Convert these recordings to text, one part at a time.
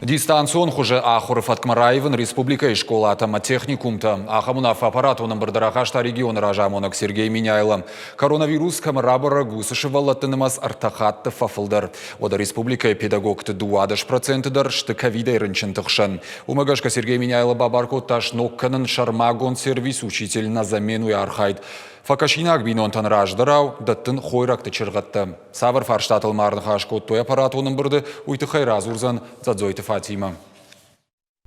Дистанцион хуызы ахуыры фӕткмӕ раивын республикӕйы скъолатӕ ӕмӕ техникумтӕ. Ахӕм уынаффӕ аппаратон ӕмбырды рахаста регионы разамонӕг Сергей Меняйло. Коронавирус кӕм рабӕрӕг, уыцы сывӕллӕтты нымӕц ӕртӕ хатты фӕфылдӕр. Уӕдӕ республикӕйы педагогты 12% дӕр сты ковидӕй рынчынты хсӕн. Уымӕ гӕсгӕ Сергей Меняйло бабар кодта сног кӕнын сӕрмагонд сервис «Учитель на замену»-йы архайд. Фӕкӕсинаг бинонтӕн раздӕрау дӕттын хойрӕгты чыргъӕдтӕ. Цавӕр фарстатыл ма ӕрныхас кодтой аппаратон ӕмбырды, уый тыххӕй радзурдзӕн Дзӕдзойты Фатимӕ.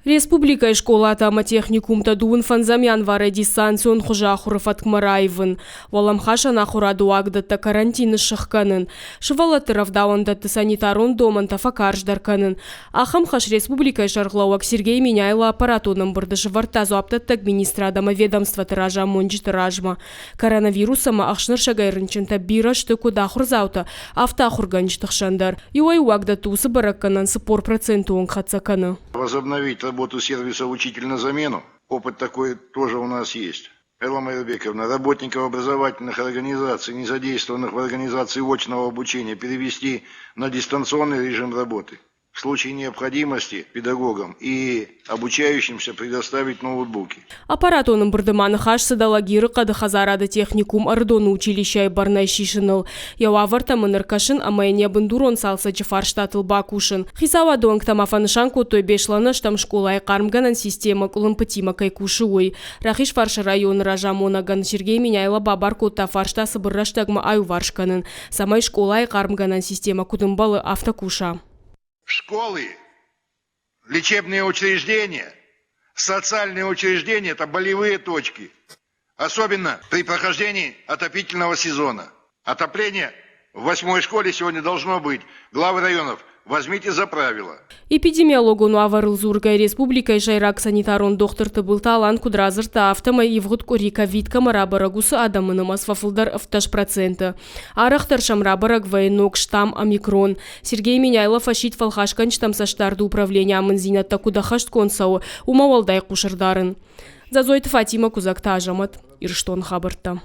Республикӕйы скъолатӕ ӕмӕ техникумтӕ дыууын фӕндзӕм январӕй дистанцион хуызы ахуыры фӕткмӕ раивын, уӕлӕмхасӕн ахуырады уагдӕттӕ карантины сыхгӕнын, сывӕллӕтты рӕвдауӕндӕтты санитарон домӕнтӕ фӕкарздӕр кӕнын. Ахӕм хӕс республикӕйы сӕргълӕууӕг Сергей Меняйло аппаратон ӕмбырды сӕвӕрдта дзуапдӕттӕг министрад ӕмӕ ведомствоты разамонджыты размӕ. Коронавирус ӕмӕ ӕхснырсӕгӕй рынчынтӕ бирӕ сты куыд ахуырдзаутӕ, афтӕ ахуыргӕнджыты хсӕн дӕр. Иуӕй-иу уагдӕтты уыцы бӕрӕггӕнӕн 40% онг хӕццӕ кӕны. Возобновить работу сервиса «Учитель на замену». Опыт такой тоже у нас есть. Элла Майрбековна, работников образовательных организаций, не задействованных в организации очного обучения, перевести на дистанционный режим работы. В случае необходимости педагогам и обучающимся предоставить ноутбуки. Аппаратон ӕмбырды ма ныхас цыд Алагиры хъӕды хӕдзарады техникум Ӕрыдоны училищӕйы бӕрнӕй сисыныл, йӕ уавӕртӕм ын ӕркӕсын ӕмӕ йын йӕ бындурон цалцӕджы фарстатыл бакусын. Хицауады уӕнгтӕ ма фӕнысан кодтой Беслӕны ӕстӕм скъолайы хъармгӕнӕн системӕ къуылымпытимӕ кӕй кусы, уый. Рахизфарсы районы разамонӕгӕн Сергей Меняйло бабар кодта фарста цыбыр рӕстӕгмӕ аиуварс кӕнын, цӕмӕй скъолайы хъармгӕнӕн системӕ куыд ӕмбӕлы, афтӕ куса. Школы, лечебные учреждения, социальные учреждения – это болевые точки. Особенно при прохождении отопительного сезона. Отопление в восьмой школе сегодня должно быть. Главы районов, возьмите за правило. Эпидемиологон уавӕрыл дзургӕ республикӕйы сӕйраг санитарон дохтыр Тыбылты Алан куыд радзырдта, афтӕмӕй ивгъуыд къуыри ковид кӕмӕ рабӕрӕг, уыцы адӕмы нымӕц фӕфылдӕр 17%. Арӕхдӕр сӕм рабӕрӕг вӕййы ног штамм омикрон. Сергей Меняйло фӕсидт фӕлхасгӕнджытӕм цӕстдарды управленийы амынддзинӕдтӕ куыд ӕххӕстгонд цӕуы, уымӕ уӕлдай хъус ӕрдарын. Дзӕдзойты Фатимӕ, Куыдзӕгты Азӕмӕт, Ирыстоны хабӕрттӕ.